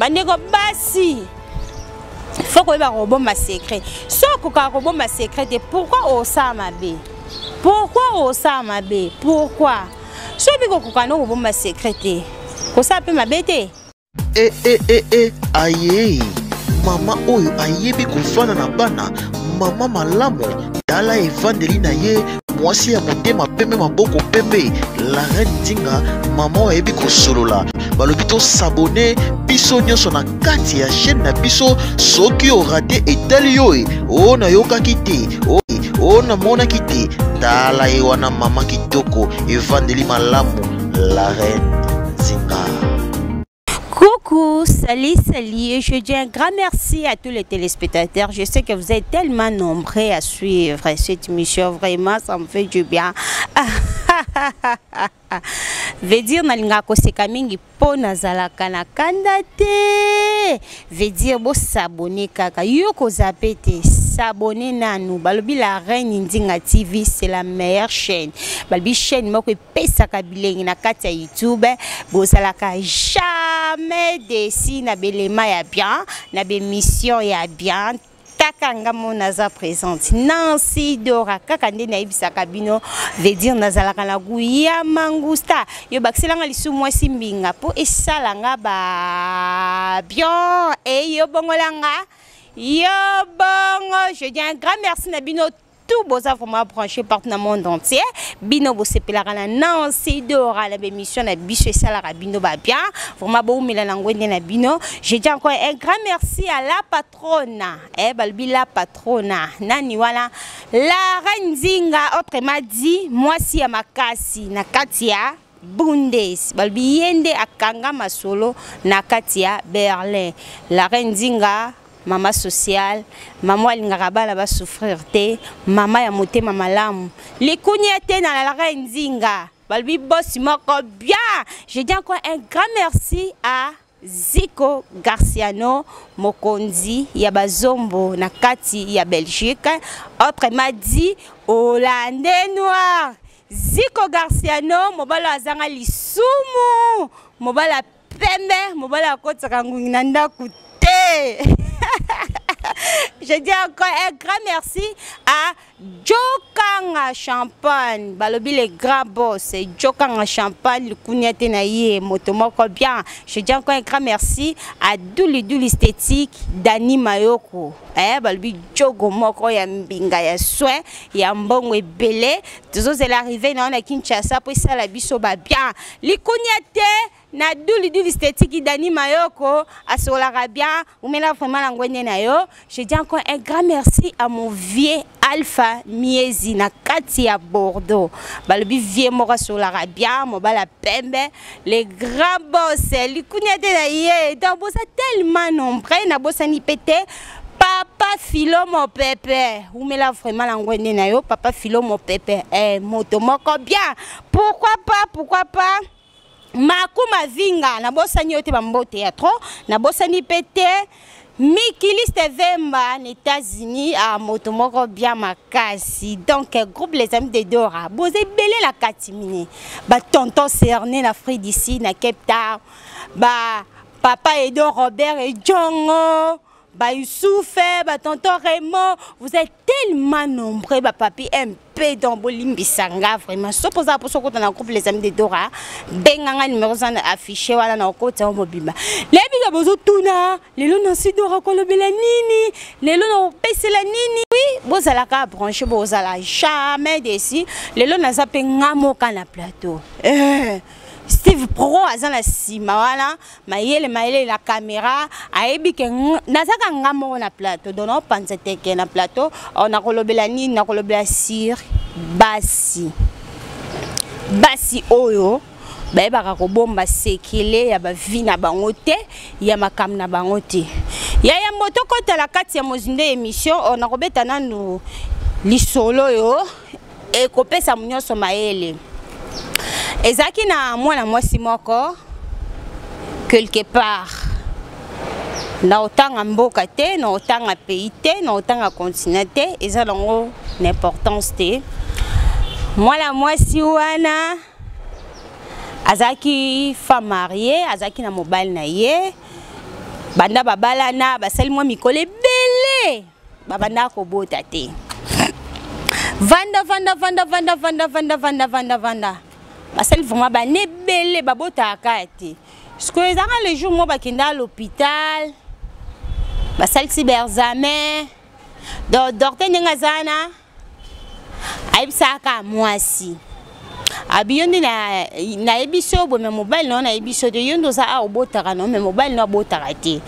Bandeko basi, faut koyeba kobomba secret. So okokaka kobomba secret te, pourquoi osala mabe? Pourquoi osala mabe? Pourquoi? So oyebi kokoka no kobomba secret te, kosala mpe mabe te. E e e e aye, mama oyo ayebi kofanda na bana, mama malamu, tala evandeli na ye, mwasi ya motema pembe, maboko pembe, la reine Nzinga, mama oyo ayebi kosolola. Balobi tosabone biso nyonso na kati ya chaîne na biso. Soki orate, etali yo. E o nayokaki te, o namonaki te. Tala ye wana, mama kitoko, evandeli malamu, la reine Nzinga. Coucou, salut, salut. Je dis un grand merci à tous les téléspectateurs. Je sais que vous êtes tellement nombreux à suivre cette émission. Vraiment, ça me fait du bien. Veut dire nalinga koseka mingi mpo nazalaka na kanda te. Veut dire bosabone kaka, yo kozape te, s'abonner nanu. Balobi la reine Nzinga TV, c'est la meilleure chaîne. Balobi chaîne moko epesaka bilengi na kati ya YouTube. Bozalaka jamais déçus na belema ya bien, na bémission ya bien. Kaka nga mo naza présente, Nancy Dora, kaka nde nayebisaka bino. Veut dire nazalaka na goût ya mangusta. Yo bakiselanga lisu mwasi mbinga mpo esalanga ba bien e yo bongolanga yo bongo. Je dis un grand merci na bino tout boza vraiment branché partout dans le monde entier. Bino bosepelaka na Nancy Dora, na bémission na biso esalaka bino ba bien. Vraiment, boumela na ngwende na bino. Je dis encore un grand merci à la patrona, eh, balobi la patrona nani wana? La reine Nzinga, autrement dit mwasi ya makasi na kati ya Bundes. Balobi ye nde akanga masolo na kati ya Berlin. La reine Nzinga, mama sociale, mama alingaka bana basouffrir te, mama ya motema malamu, likunia te na la reine Nzinga. Balobi bosi moko bien. Je dis encore un grand merci à Zico Garciano, mokonzi ya bazombo na kati ya Belgique, autrement dit Hollandais noir. Zico Garciano, mobali azanga lisumu, mobali pembe, mobali akotisaka ngungi na ndako te. Je dis encore un grand merci à Jokanga Champagne. Balobi le grand boss. Jokanga Champagne, likunia te na ye, moto moko bien. Je dis encore un grand merci à Douli Douli Esthétique, Dani Mayoko. Eh, balobi jogo moko ya mbinga ya soin, ya mbongo ebele. Tozozela arrivé na na Kinshasa po esala biso ba bien. Likunia te na Douli Douli Esthétique, Dani Mayoko, asolaka bien, umela vraiment na ngwende na yo. Je dis encore un grand merci à mon vieux Alpha Miezi na kati ya Bordeaux. Balobi vieux moko asolaka bien, mobala pembe, le grand boss, likunia te na ye. Donc boza tellement nombreux na bosani pete. Papa Philo mon pépé, umela vraiment na ngwende na yo, papa Philo mon pépé, eh, moto moko bien. Pourquoi pas, pourquoi pas? Makuma Vinga, nabosani yo te, bambote ya trop, nabosani pe te Mikiliste Vemba na États-Unis, a moto moko bien makasi. Donc groupe Les Amis de Dora, boza ebele na kati mine. Ba tonton Cerné na Afrique d'ici, na Cape Town, ba papa Edo Robert et Djongo, ba Youssouf, ba tonton Raymond, vous êtes tellement nombreux, ba papi MP dans bolimbisanga vraiment. So poza poso kota na groupe Les Amis de Dora, benganga numéro za affiché wana na okota mobimba. Lebi ka bozo tuna, lelo na si Dora kolobela nini, lelo na opesela nini. Oui, bozalaka branché, bozala jamais déçu. Lelo naza pe ngamoka na plateau. Steve Pro aza na nsima wana, mayele mayele na caméra, ayebi ke nazaka nga moko na plateau. Donc naopanza teke na plateau. Nakolobela nini? Nakolobela sur basi, basi oyo bayebaka kobomba sekele ya bavi na bango te, ya makambo na bango te. Ya yambo tokotala kati ya mozindo ya émission, nakobeta nanu lisolo oyo ekopesa nyonso mayele. Ezalaki na mwana mwasi moko quelque part, na otanga mboka te, na otanga pays te, na otanga continent te, eza nango na importance te. Mwana mwasi wana azalaki femme mariée, azalaki na mobali na ye. Banda babalana, basali mwa mikolo ebele, babanda kobota te. Vanda, vanda, vanda, vanda, vanda, vanda, vanda, vanda, vanda. Basali vraiment bana ebele, babotaka te. Sikoyo ezalaka le jour moko bakenda à l'hôpital, basalisi ba examen. Donc docteur ndenge aza wana ayebisaka mwasi abi yo nde nayebisi yo boye, me mobali na yo nayebisi yo te, yo nde oza awa obotaka na yo, me mobali na yo abotaka te.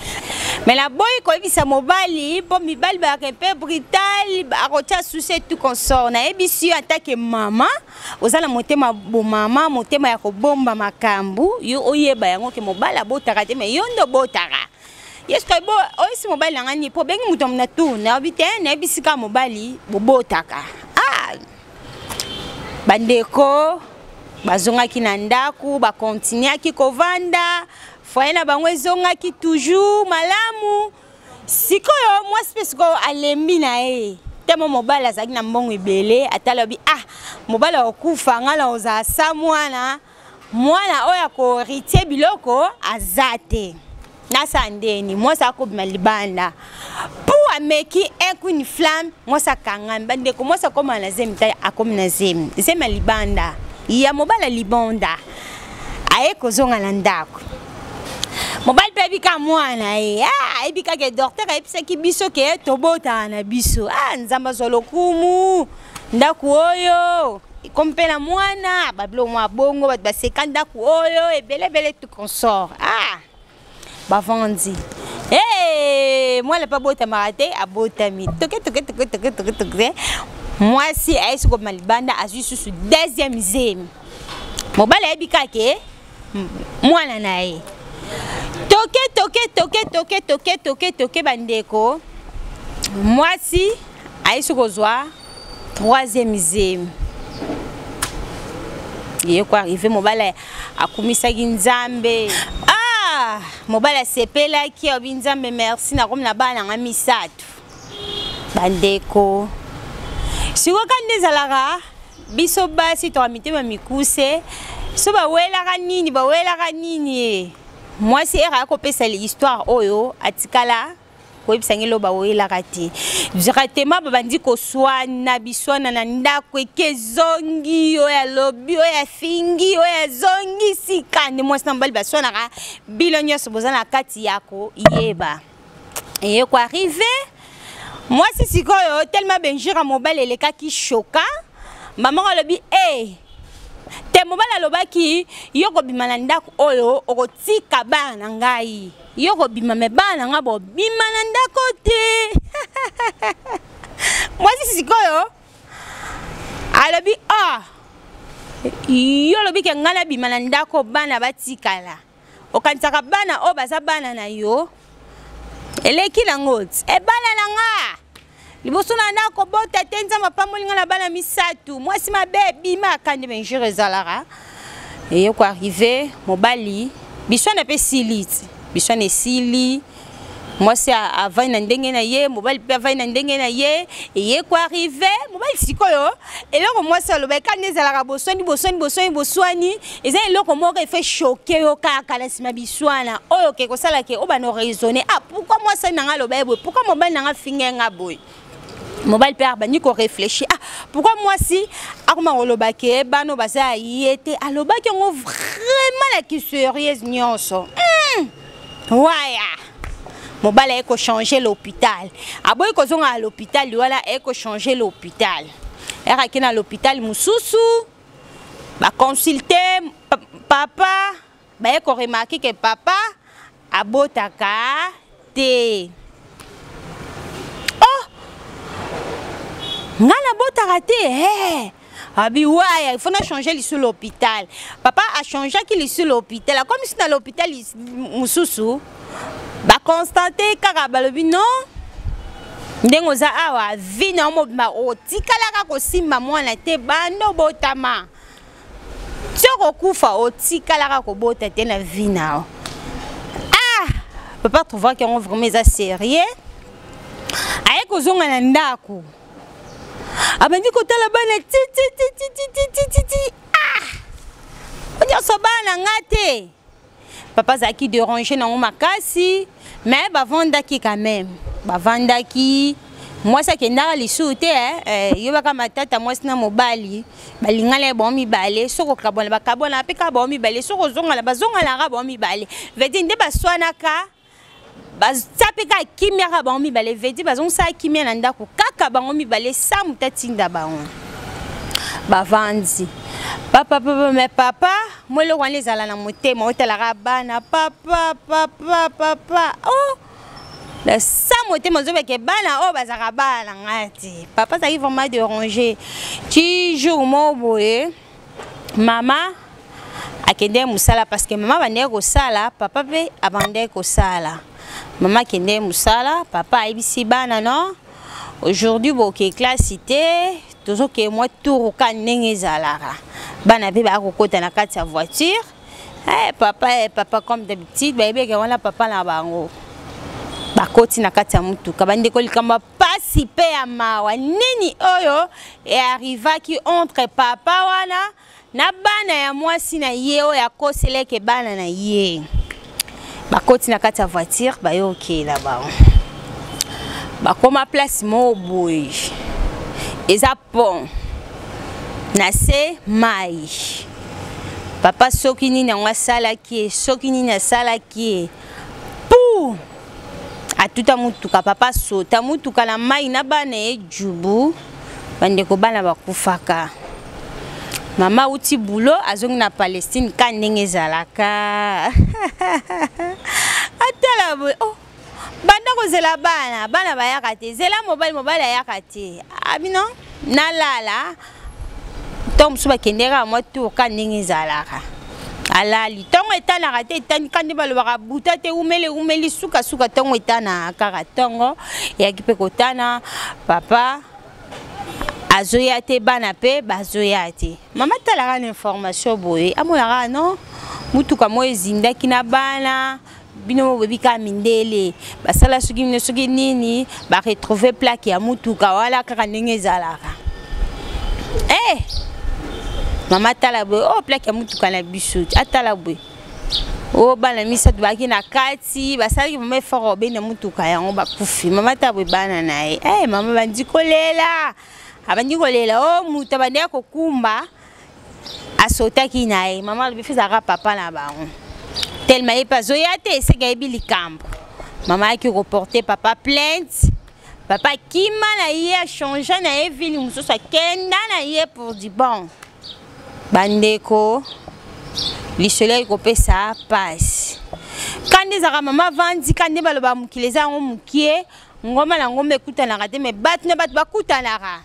Me naboyi koyebisa mobali mpo mibali bayaka mpe brutal, akotia susi tout consort. Nayebisi yo atake mama, oza na motema bomama, motema ya kobomba makambo, yo oyeba yango ke mobali abotaka te, me yo nde obotaka. Ye sikoyo bo oyebisi mobali na ngai nini? Mpo obengi moto na tour, nayebi te, nayebisi kaka mobali bobotaka. Ah, bandeko bazongaki na ndako, bakontinuaki kovanda, foyer na bango ezongaki toujours malamu. Sikoyo mwasi mpe sikoyo alembi na ye temo mobali azalaki na mbongo ebele, ata alobi ah, mobali akokufa, ngai na kozala sa mwana, mwana oyo akoheritier biloko aza te, nasala ndeni? Mwasi akobima libanda mpo ameki un coup une flamme, mwasi akangami. Bandeko, mwasi akóma na zemi te, akomi na zemi, zemi ya libanda ya mobali ya libonda. Aye kozonga na ndako, mobali mpe ayebi kaka mwana ye, ah, ayebi kaka docteur ayebisaki biso ke tobotaka na biso. Ah, Nzambe azwa lokumu, ndako oyo ekomi mpe na mwana, babiloko mwa bongo, bato baseka ndako oyo ebele ebele tout consort. Ah, bavandi. Hey, mwana mpe abotamaka te, abotami toke toke toke toke toke toke. Mwasi ayesi kobima libanda, azwi susu deuxième zemi. Mobali ayebi kaka ke mwana na ye. Toke toke toke toke toke toke toke, bandeko, mwasi ayesi kozwa troisième zemi. Ye ko arrive, mobali akumisaki Nzambe. Ah, mobali asepelaki, alobi Nzambe merci, nakomi na bana nanga misato. Bandeko, sikoyo ka nde ezalaka, biso basi toka mitema mikuse. So bawelaka nini, bawelaka nini ye? Mwasi ere akopesa histoire oyo, atikala koyebisa ngai eloko bawelaka te. Directement babandi koswana, biswana na ndako eke ezongi, oyo alobi, oyo afingi, oyo azongi. Sika nde mwasi na mobali baswanaka, bino nyonso boza na kati ya koyeba. Eye koarrive, mwasi sikoyo tellement benjira mobali elekaki shoka, mama alobi e te, mobali alobaki yo kobima na ndako oyo, okotika bana na ngai, yo kobima, me bana na ngai bobima na ndako te. Mwasi sikoyo alobi ah, yo olobi ke ngai nabima na ndako, bana batikala, okanisaka bana oyo baza bana na yo? Eleki nango ti ebana na nga liboso na ndako kobota te, Nzambe apamboli nga na bana misato, mwasi mabe, bima. Akandi benjure ezalaka. Eye koarrive, mobali biswana mpe esili ti biswana esili, mwasi avandi na ndenge na ye, mobali mpe avandi na ndenge na ye. Eye koarrive, mobali sikoyo eloko mwasi aloba ekandi ezalaka boswani, boswani, boswani, boswani, eza eloko moko efe choke yo kaka na nsima biswana oyo ke kosala ke oyo bano raisonne: ah, pourquoi mwasi na nga aloba ye boye? Pourquoi mobali na nga finge nga boye? Mobali mpe abandi korefléchir: ah, pourquoi mwasi akoma koloba ke bana baza ya ye te? Alobaki yango vraiment na kisérieuse nyonso. Waya mobali aye kochange l'hôpital, aboyi kozonga na l'hôpital wana, aye kochange l'hôpital, ayakaki na l'hôpital mosusu, baconsulte papa, baye koremarke ke papa abotaka te. Oh, ngai nabotaka te. Hey. Abi waya, il faut na changer lisu l'hôpital. Papa achangeaki lisu l'hôpital, akomisi na l'hôpital mosusu, baconstate kaka, balobi non, ndenge oza awa, vi na yo mobimba otikalaka kosimba mwana te, banda obotama ti okokufa, otikalaka kobota te na vi na yo. Ah, papa trouvaki yango vraiment eza sérieux. Aye kozonga na ndako, abandi kotala bana tititititititi: ah, nyonso bana nga te. Papa azalaki déranger nango makasi, mais bavandaki quand même, bavandaki. Mwasi akendaka lisusu te. Eh, yobaka matata, mwasi na mobali balingana ye bango mibale. Soki okabwana, bakabwana mpe kaka bango mibale. Soki ozongana, bazonganaka bango mibale. Veut dire nde baswanaka, batia mpe kaka kimia kaka bango mibale. Veut dire bazongisaka kimia na ndako kaka bango mibale, sa moto atinda bango. Bavandi, papa, papa, mais papa mo eloko wana ezala na motema, otalaka bana, papa, papa, papa. Oh, sa motema ozobeke bana oyo bazalaka bana na ngai te. Papa azalaki vraiment déranger. Ti jour moko boye, mama akendeki mosala, parce que mama abandaki kosala, papa mpe abandaki kosala. Mama akendeki mosala, papa ayebisi bana: "Non, aujourd'hui boke classe te, tozokee mwa tour ka ndenge ezalaka." Bana mpe baya kokota na kati ya voiture. Papa, papa, comme d'habitude, bayebeke wana papa na bango. Bakoti na kati ya motuka. Bandeko, likambo ya pasi mpe ya mawa nini oyo earrivaki entre papa wana na bana ya mwasi na ye oyo akoseleke bana na ye? Bakoti na kati ya voiture, bayokela bango, bakoma place moko boye, eza pont na se mai. Papa, soki nini yango asalaki ye, soki nini asalaki ye, pu atuta mutuka. Papa sota mutuka na mai na bana ye jubu. Bandeko, bana bakufaka. Mama auti boulot, azongi na Palestine ka ndenge ezalaka. Atala boye, oh, banda kozela bana, bana bayaka te. Zela mobali, mobali ayaka te. Abino nalala. Ntongo mosusu bakendeka mwa tour ka ndenge ezalaka. Alali, ntongo etanaka te, etani ka nde balobaka buta te, umeli umeli, sukasuka ntongo etanaka kaka. Ntongo eyaki mpe kotana, papa azoya te, bana mpe bazoya te. Mama talaka na information boye, amonaka non, mutuka moko ezindaki na bana. Bino boyebi kaka mindele basala soki nini, soki nini, baretrouve plaque ya mutuka wana kaka ndenge ezalaka. Mama tala boye, oh, plaque ya mutuka na biso. Atala boye, oyo bana misato bazalaki na kati, basalaki mama effort obenda mutuka yango, bakufi. Mama tala boye bana na ye. Mama bandi kolela, abandi kolela. O moto abandi kokumba, asotaki na ye. Mama alobi fezalaka papa na bango telema ye mpe azoya te, eseki ayebi likambo. Mama ayaki koporte papa plainte. Papa kima na ye, achange na ye ville mosusu, akenda na ye pour du bon. Bandeko, lisolo ekopesa pasi kandi ezalaka mama vandi kandi baloba mokili eza yango mokie, ngomba na ngomba ekutanaka te, mais bato na bato bakutanaka.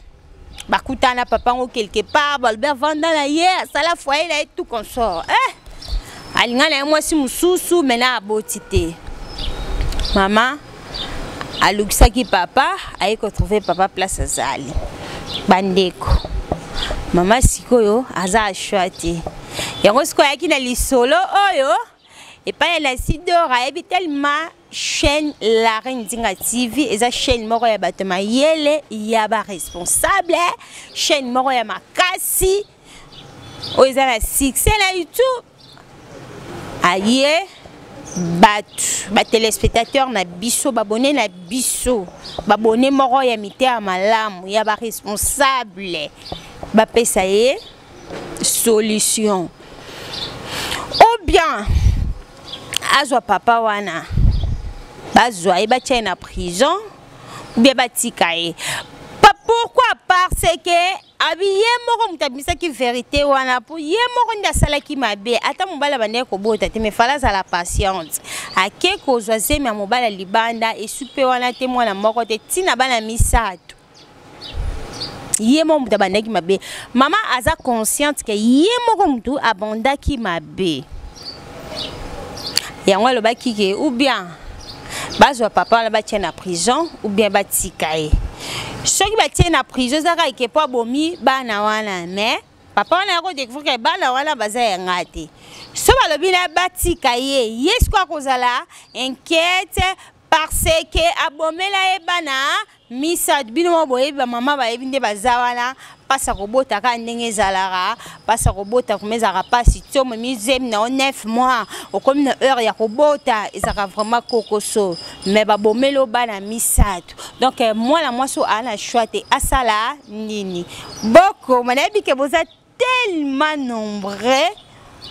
Bakutana papa ngo quelque part. Balobi avanda na ye, asala foyer na ye, tout consort. Alinga na ye mwasi mosusu, mena aboti te. Mama alukisaki papa, aye kotrouve papa place azali. Bandeko, mama sikoyo aza ashwa te. Yango sikoyo ayaki na lisolo oyo epai ya Lasidor. Ayebi tellement chaîne La Reine Nzinga TV eza chaîne moko ya bato mayele, ya baresponsable, chaîne moko ya makasi oyo eza na succès na YouTube. Aye bato, batéléspectateur na biso, babone na biso, babone moko ya mitema malamu, ya baresponsable, bapesa ye solution ou bien azwa papa wana, bazwa ye, batia ye na prison ou bien batika ye. Pourquoi? Parce que abi ye moko moto abimisaki vérité wana, mpo ye moko nde asalaki mabe. Ata mobali abandaki kobota te, mais fallait azala patiente. Ake kozwa zemi ya mobali ya libanda, esu mpe wana te, mwana moko te, ntina bana misato. Ye moko moto abandaki mabe. Mama aza consciente ke ye moko moto abandaki mabe. Yango alobaki ke ou bien bazwa papa wana, batia na prison, ou bien batika ye. Soki batie na prison, eza kaka ke mpo abomi bana wana, mais papa wana ya kodécouvrir ke bana wana baza ya nga te. So balobi na batika ye, ye sikoyo akozala inquiète. Parce que abomela ye bana misato. Bino moko boyebi, bamama bayebi nde baza wana. Mpasi ya kobota kaka ndenge ezalaka, mpasi ya kobota kuma ezalaka mpasi. Ti omemi zemi na yo 9 mois, okomi na heure ya kobota, ezalaka vraiment kokoso. Mais babomeli yo bana misato. Donc mwana mwasi oyo aa na choix te, asala nini? Bokoma, nayebi ke boza tellement nombreux,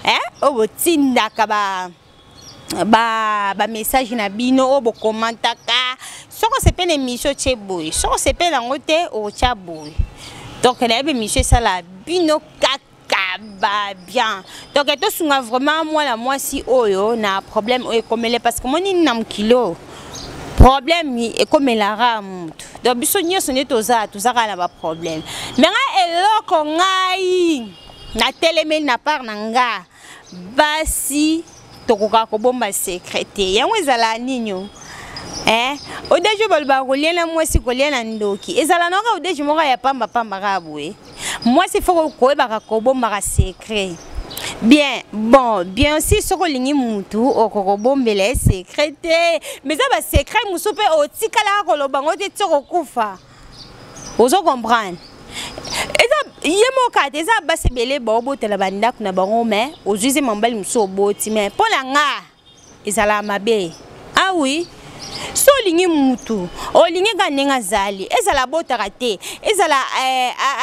hein, oyo botindaka ba message na bino, oyo bokomantaka. Soki osepeli na émission, otie boye. Soki osepeli yango te, okotya boye. Donc nayebi émission esala bino kaka ba bien. Donc tosunga vraiment mwana mwasi oyo na problème oyo ekomele, parce que moni na mokili oyo problème ekomelaka motu. Donc biso nyonso nde toza kaka na baproblème. Mais ngai, eloko ngai natelemeli na part na nga, basi tokokaka kobomba secret te. Yango ezala nini o, eh? Odejo balobaka kolia na mwasi, kolia na ndoki. Ezala noka odejo moko ya pambapamba kaka boye. Mwasi faut koyebaka kobombaka secret bien. Bon, bien aussi, soki olingi mutu, okokobombela ye secret te. Mais eza basecret mosusu mpe otikalaka koloba yango te ti okokufa. Ozo comprendre? Eza ye moko kaka te, eza basi ebele baobotela bandako na bango. Mais ozwi ze mobali mosusu, oboti. Mais mpo na nga ezalaka mabe. Ah oui, so olingi mutu, olingi kaka ndenge azali. Ezala abotaka te, ezala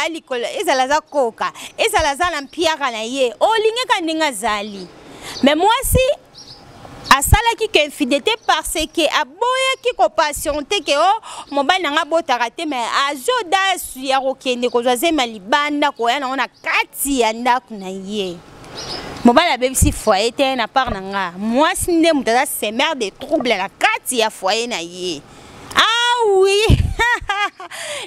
alikolo, ezala aza koka, ezala aza na mpiaka na ye, olingi kaka ndenge azali. Mais mwasi asalaki ke infidélité parce que aboyaki kopatienter ke o mobali na nga abotaka te. Mais azwi audace ya kokende kozwa zema libanda, koya nango na kati ya ndako na ye. Mobali abebisi foyer te. Na part na nga, mwasi nde moto aza semeur de trouble na kati ya foyer na ye. Ah oui,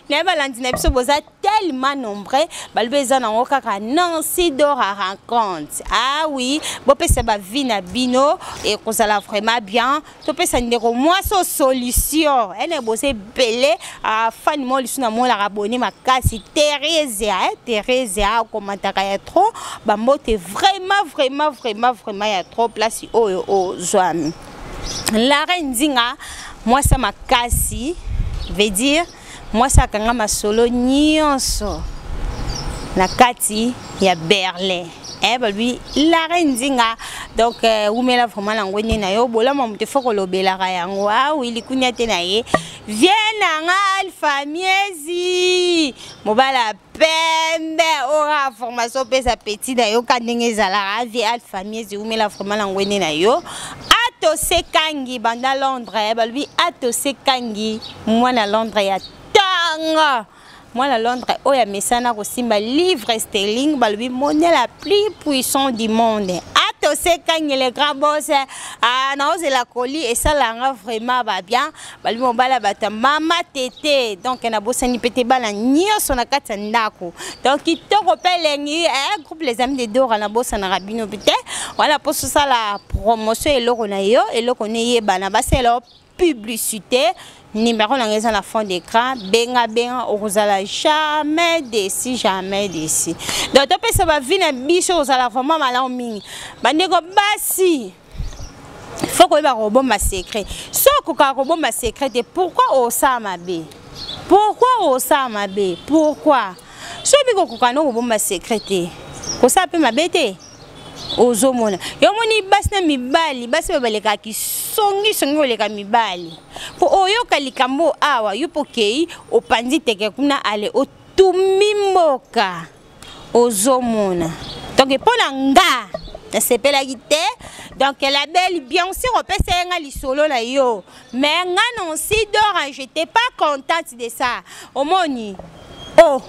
naye balandi na biso, boza tellement nombreux. Balobi eza nango kaka Nancy Dora rencontre. Ah oui, bopesa baavis na bino, ekozala vraiment bien. Topesa ndeko mwasi o solution ene. Boza ebele. Afani mo lisu namonaka boni makasi. Theresia, Theresia akomantaka ya trop. Bambote vraiment, vraiment, vraiment, vraiment ya trop. Place oyo ozwami, la reine Nzinga, mwasi ya makasi, veut dire mwasi akanga masolo nyonso na kati ya Berlin. Balobi la reine Nzinga. Donc wumela vraiment nango nde na yo bolama moto efo kolobelaka yango. Awi likunia te na ye vie na nga Alpha Miezi, mobala pembe oyo formation opesa petit na yo ka ndenge ezalaka. Vie Alpha Miezi, wumela vraiment nango nde na yo. Atosekangi banda Londres, balobi atosekangi mwana Londres ya tanga, mwana Londres oyo amesana kosimba livre sterling. Balobi monnaie la plus puissant du monde. Atosekangi le grand boss, naozela koli esalanga vraiment babien. Balobi mobala bato mama tete. Donc nabosani mpe te bana nyonso na kati ya ndako. Donc kitoko mpe elengi, groupe Les Amis de Dora, nabosanaka bino mpe te. Wana mpo tosala promotion eloko na yo, eloko neyebana, basala publicité. Numéro na ngai eza na fond d'écran. Benga, benga, okozala jamais déçu, jamais déçu. Donc topesa baavis na biso, kozala vraiment malamu mingi. Bandeko basi, faut koyeba kobomba secret. So okokaka kobomba secret te, pourquoi osala mabe? Pourquoi osala mabe? Pourquoi? So oyebi kokoka no kobomba secret te, kosala mpe mabe te. Ozomona yo moni basi na mibali, basi oyo balekaka kisongisongi koleka mibali, mpo oyoka likambo awa, yo mpo okei opanzi teke kuna, ale otumbi mboka. Ozomona? Donc mpo na nga nasepelaki te. Donc la belle, bien sûr opesa ye nga lisolo na yo, mais nga Nancy Dora, j'étais pas contente de ça. Omoni, oh,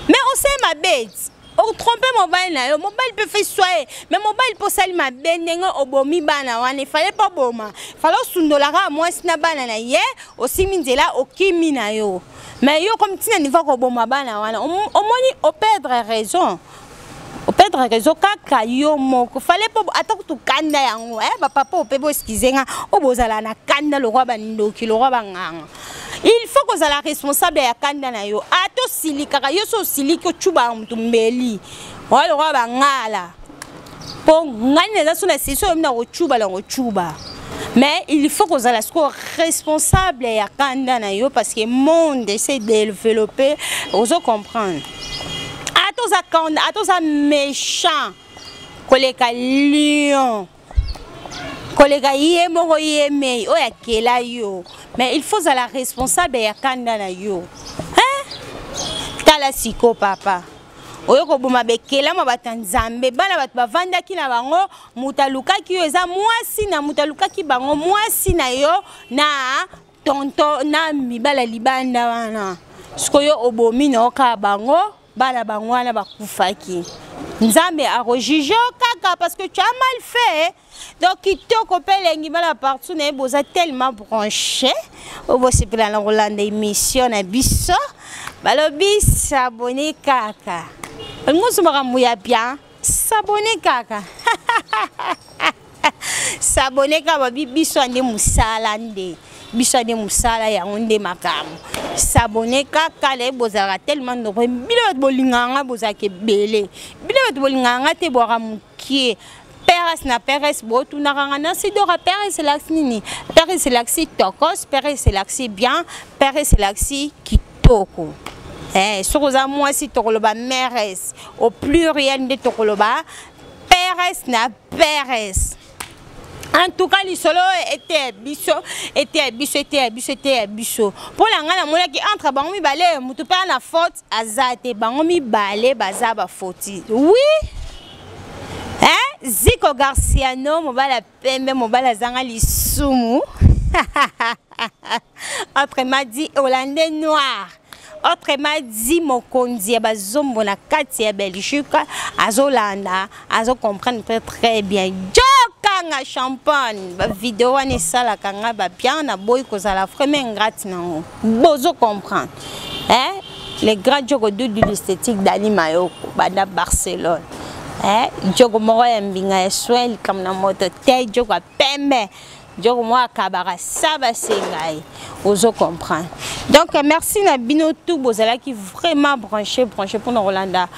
mais osali mabe, otrompe mobali na yo. Mobali mpe fe swa ye, mais mobali mpo osali mabe ndenge obomi bana wana. Efale mpo boma, fale osundolaka mwasi na bana na ye, osimi nzela, okimi na yo. Mais yo komi ntina niveau koboma bana wana, omoni, operdre raison, operdre raison kaka yo moko. Fale mpo ata kutu kanda yango, bapapa ope boexcuser nga, oyo bozala na kanda lokwa bandoki, lokwa banganga. Il faut kozala responsable ya kanda na yo. Ata osilikaka yo, so osiliki, ocubaka motu mbeli oya lokwa bangala. Mpo ngai naza so na sesi oyo na kocuba, na kocuba. Mais il faut kozala sikoyo responsable ya kanda na yo, parce que monde ese développé, ozo comprendre. Ata oza kanda, ata oza méchant koleka lion, koleka ye moko ye mei oyo akela yo, mais il faut ozala responsable ya kanda na yo, hein? Tala siko papa oyo koboma bekelama bato ya Nzambe, bana bato bavandaki na bango, moto alukaki yo eza mwasi na moto alukaki bango, mwasi na yo na tonto na mibala libanda wana. Sikoyo obomi na oka bango, bana bango wana bakufaki, Nzambe akojuge kaka parce que tu as mal fait. Donc kitoko mpe elengi, bana partout na ye boza tellement branché oyo bosepela na kolanda émission na biso. Balobi s'abonner kaka, olingi ozwa makambo ya bien, s'abonner kaka, s'abonner kaka. Babi biso nde mosala, nde biso nde mosala yango nde makambo. S'abonner kaka na ye, bozalaka tellement nombreux. Bino bato bolingaka nga, bozalaka ebele. Bino bato bolingaka nga te, bwaka mokie. Peres na peres, botunaka nga Nancy Dora, peres elakisi nini? Peres elakisi tokos, peres elakisi bien, peres elakisi kitoko. Soki oza mwasi, tokoloba meres au pluriel, nde tokoloba peres na peres. En tout cas, lisolo ete biso, ete biso, ete biso, ete biso. Mpo na ngai, namonaki entre bango mibale, motu mpe na faute aza te. Bango mibale baza bafoti, oui, hein? Ziko Garciano, mobali ya pembe, mobali azanga lisumu, autrement dit Hollandais noir, autrement dit mokonzi ya bazombo na kati ya Belgique, azolanda, azocomprendre très très bien. Jokanga champagne, bavideo wana esalaka nga babien. Naboyi kozala vraiment ingrate nango, bozo comprendre, hein? Le grand Joko Dudu, l'esthétique Dani Mayoko banda Barcelone, eh? Joko moko ya mbinga ya soin, likambo na moto te, Joko ya pembe, Joko moko akabaka sa basenga ye, ozo comprendre. Donc merci na bino tout bozalaki vraiment branché, branché mpona kolanda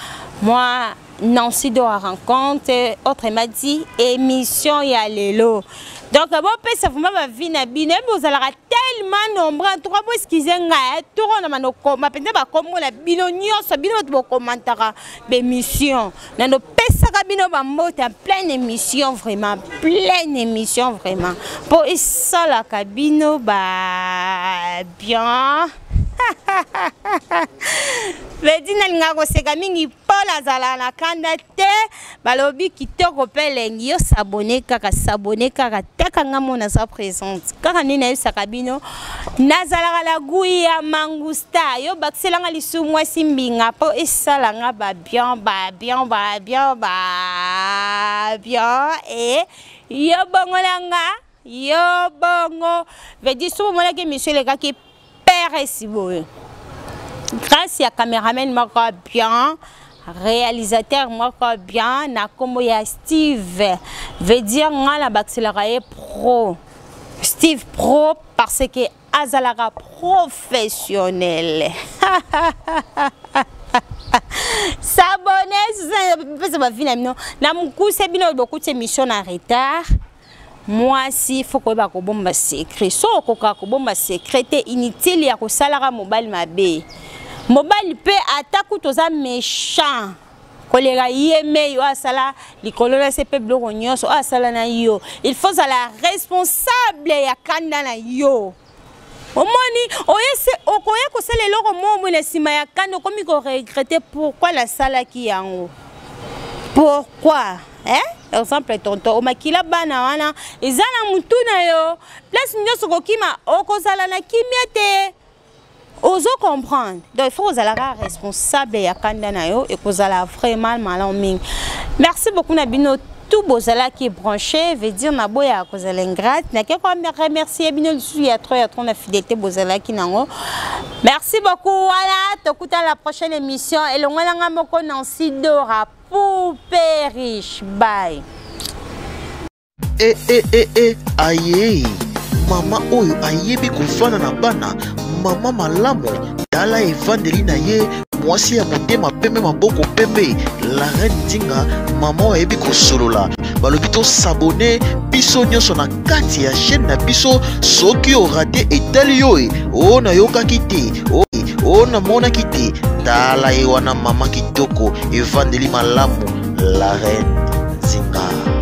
moi Nancy Dora rencontre, autrement dit émission ya lelo. Donc bopesa vraiment bavi na bino, yebi bozalaka tellement nombreux. En tout cas, bo excuse ngai toro na manokoma mpenza bakombo na bino nyonso. Bino bato bokomantaka bémission, nanopesaka bino bambote en pleine émission, vraiment pleine émission, vraiment mpo esalaka bino ba bien. Vedi nalingaka koseka mingi mpo nazala na kanda te. Balobi kitoko mpe elengi, yo s'abonner kaka, s'abonner kaka. Teka nga mo naza présente kaka nde nayebisaka bino, nazalaka na gui ya mangusta. Yo bakiselanga lisusu mwasi mbinga mpo esalanga babien, babien, babien, babien. E yo bongo na nga, yo bongo vedi so bomonaki émission elekaki père esi boye, grâce ya cameraman moko bien, réalisateur moko bien na nkombo ya Steve. Veut dire nga na bakiselaka ye pro, Steve Pro, parce que azalaka professionnel. S'abonner, pesa bavi na bino na mokuse. Bino bokuti émission na retard. Mwasi fo koyeba kobomba secret. So okoka kobomba secret te, inutile ya kosalaka mobali mabe. Mobali mpe ata kutu oza méchant koleka ye mei oyo asala likolo na se mpe biloko nyonso oyo asala na yo, il faut ozala responsable ya kanda na yo. Omoni oye se okoya kosala eloko moko boye na nsima ya kanda, okomi koregretter: pourquoi nasalaki yango, pourquoi, eh? Exemple, tonton omakila bana wana eza na mutu na yo, place nyonso kokima, okozala na kimia te, ozo comprendre. Donc il faut kozalaka responsable ya kanda na yo, ekozala vraiment malamu mingi. Merci beaucoup na bino tout bozalaki branché. Veut dire naboya kozala ingrate, nake ko remercier bino lisusu ya trop, ya trop na fidélité bozalaki nango. Merci beaucoup. Wana tokuta la prochaine émission elongo nanga moko Nancy Dora, poupée riche. Bye. E e e e aye, mama oyo ayebi kofanda na bana, mama malamu, tala evandeli na ye. Mwasi ya motema pembe, maboko pembe, la reine Nzinga, mama oyo ayebi kosolola. Balobi tosabone biso nyonso na kati ya chaîne na biso. Soki orate etali yo e, o nayokaki te, o, o namonaki te. Tala ye wana mama kitoko, evandeli malamu, la reine Nzinga.